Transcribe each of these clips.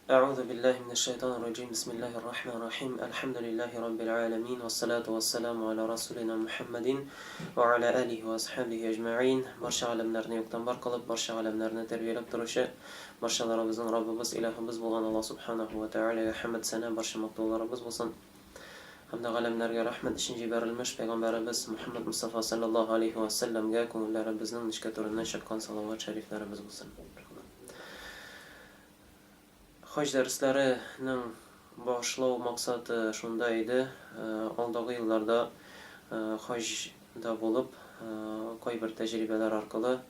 Әгъузу биллаһи минәш-шайтанир раҗим. Бисмиллаһир рахманир рахим. Әлхәмдүлиллаһи раббил галәмин вассалату вассаламу аля расулина Мухаммадин ва аля алихи ва асхабихи әҗмәгыйн. Барча галәмнәрне юктан бар кылып, барча галәмнәрне тәрбияләп торучы, барчаларыбызның Раббыбыз, Илаһыбыз булган Аллаһ субханаһу ва тәгаләгә хәмд, сәна, барча мактауларыбыз булсын. Һәм дә галәмнәргә рәхмәт өчен җибәрелмеш пәйгамбәребез Мухаммад Мостафа салләллаһу алейһи ва сәлләмгә күңелләребезнең нечкә түреннән чыккан салават шәрифләребез булсын. Хаҗ дәресләренең башлау максаты шунда иде, алдагы елларда хаҗда булып, кайбер тәҗрибәләр аркылы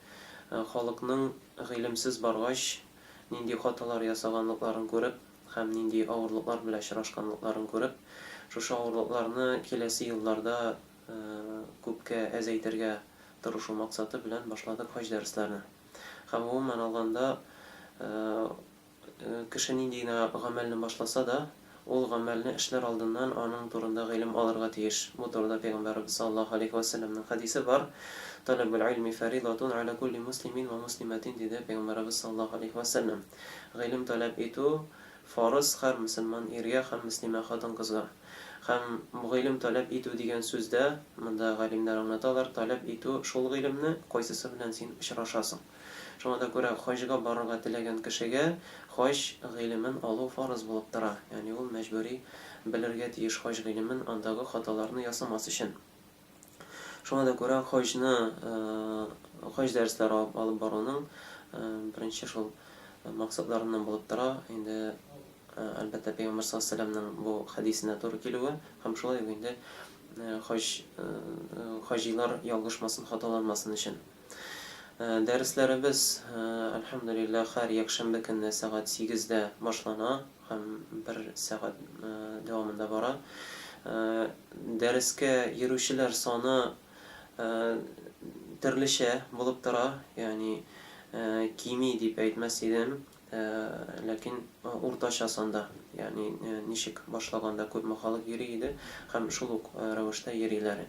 халыкның гыйлемсез баргач нинди хаталар ясаганлыкларын күреп һәм нинди авырлыклар белән очрашканлыкларын күреп, шушы авырлыкларны киләсе елларда күпкә әзәйтергә тырышу максаты белән башладык хаҗ дәресләрне. Һәм гомумән алганда, кеше нинди генә гамәлне башласа да, ул гамәлне эшләр алдыннан аның турында гыйлем алырга тиеш. Бу турыда Пәйгамбәребез саллаллаһу галәйһи вә сәлләмнең хәдисе бар, Таләбул гыйльми фәридатун галә кулли муслимин вә муслимәтин, диде Пәйгамбәребез саллаллаһу галәйһи вә сәлләм. Гыйлем таләп итү фарыз һәр мөселман иргә һәм мөслимә хатын-кызга. Һәм гыйлем таләп итү дигән сүз дә, монда галимнәр аңлаталар, таләп итү шул гыйлемне, кайсысы белән син очрашасың. Шуңа да күрә хаҗга барырга теләгән кешегә хаҗ гыйлемен алу фарыз булып тора, ягъни ул мәҗбүри белергә тиеш хаҗ гыйлемен, андагы хаталарны ясамас өчен. Шуңа да күрә хаҗны, хаҗ дәресләре алып баруның беренче шул максатларыннан булып тора инде Әлбәттә, Пәйгамбәр саллаллаһу галәйһи ва сәлләмнең бу хәдисенә туры килүе һәм шулай ук инде хаҗ хаҗилар ялгышмасын, хаталанмасын өчен. Дәресләребез, әлхәмдүлилләһ, һәр якшәмбе көнне сәгать сигездә башлана һәм бер сәгать дәвамында бара. Дәрескә йөрүчеләр саны төрлечә булып тора, ягъни кими дип әйтмәс идем. Ләкин уртача санда, ягъни ничек башлаганда күпме халык йөри иде һәм шул ук рәвештә йөриләр.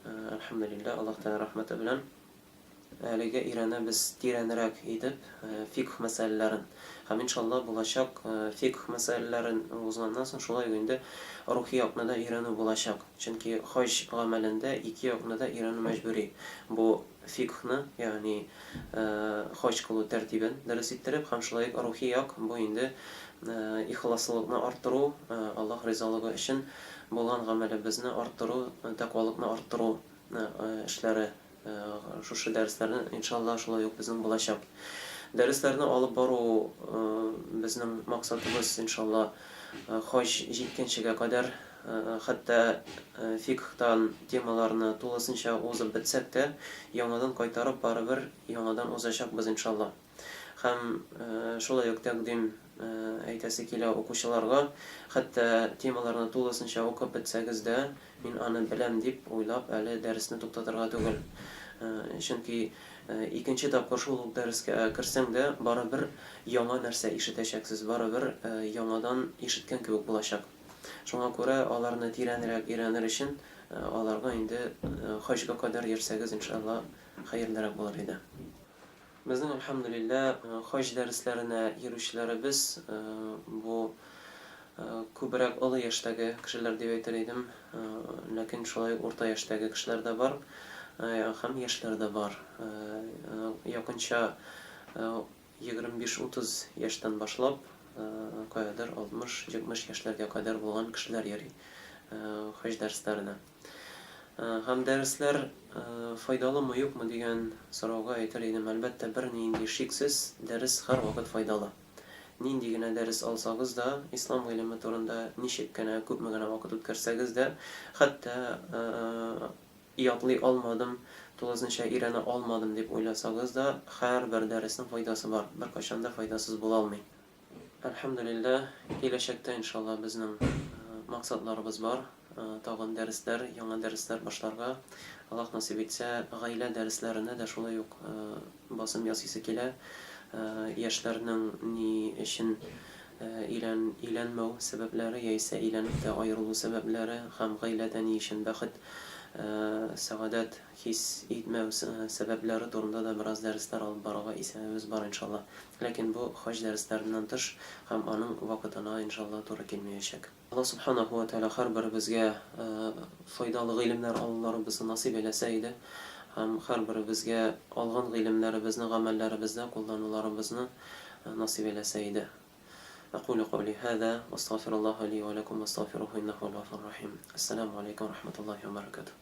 Әлхәмдүлилләһ, Аллаһ Тәгалә рәхмәте белән әлегә өйрәнәбез тирәнрәк итеп фикһ мәсьәләләрен. Һәм иншалла булачак фикһ мәсьәләләрен узганнан соң шулай ук инде рухи якны да өйрәнү булачак. Чөнки хаҗ гамәлендә ике якны да өйрәнү мәҗбүри. Бу фикһны, ягъни хаҗ кылу тәртибен дөрес иттереп һәм шулай ук рухи як, бу инде ихласлылыкны арттыру, Аллаһ ризалыгы өчен булган гамәлебезне арттыру, тәкъвалыкны арттыру эшләре. Шушы дәресләрне, иншалла, шулай ук безнең булачак. Дәресләрне алып бару безнең максатыбыз, иншалла, хаҗ җиткәнчегә кадәр. Хәтта фикһтан темаларны тулысынча узып бетсәк тә, яңадан кайтарып барыбер яңадан узачакбыз, иншалла. Һәм шулай ук тәкъдим әйтәсе килә укучыларга, хәтта темаларны тулысынча укып бетсәгез дә, мин аны беләм дип уйлап әле дәресне туктатырга түгел. Чөнки икенче тапкыр шул ук дәрескә керсәң дә, барыбер яңа нәрсә ишетәчәксез, барыбер яңадан ишеткән кебек булачак. Шуңа күрә аларны тирәнрәк өйрәнер өчен аларга инде хаҗга кадәр йөрсәгез, иншалла, хәерлерәк булыр иде. Безнең, әлхәмдүлилләһ, хаҗ дәресләренә йөрүчеләребез бу күбрәк олы яшьтәге кешеләр дип әйтер идем. Ләкин шулай ук урта яшьтәге кешеләр дә бар һәм яшьләр дә бар. Якынча 25-30 яшьтән башлап, каядыр 60-70 яшьләргә кадәр булган кешеләр йөри хаҗ дәресләренә. Һәм дәресләр файдалымы-юкмы дигән сорауга әйтер идем, әлбәттә, бернинди шиксез, дәрес һәрвакыт файдалы. Нинди генә дәрес алсагыз да, ислам гыйлеме турында ничек кенә, күпме генә вакыт үткәрсәгез дә, хәтта Ятлый алмадым, тулысынча өйрәнә алмадым дип уйласагыз да, һәрбер дәреснең файдасы бар, беркайчан да файдасыз була алмый. Әлхәмдүлилләһ, киләчәктә, иншалла, безнең максатларыбыз бар, тагын дәресләр, яңа дәресләр башларга. Аллаһ насыйп итсә, гаилә дәресләренә дә шулай ук басым ясыйсы килә. Яшьләрнең ни өчен өйлән, өйләнмәү сәбәпләре яисә өйләнеп тә аерылу сәбәпләре һәм гаиләдә ни өчен бәхет сәгадәт хис итмәү сәбәпләре турында да бераз дәресләр алып барырга исәбебез бар, иншалла. Ләкин бу хаҗ дәресләреннән тыш һәм аның вакытына, иншалла, туры килмәячәк. Аллаһ Сүбхәнәһү вә Тәгалә һәрберебезгә файдалы гыйлемнәр алуларыбызны насыйп әйләсә иде һәм һәрберебезгә алган гыйлемнәребезне гамәлләребездә куллануларыбызны насыйп әйләсә иде. Әкулю каули һаза, вәстәгъфируллаһа ли вә ләкүм вәстәгъфируху иннәһу һүәл гафурур рахим. Әссәламү галәйкүм вә рахматуллаһи вә бәрәкәтүһ.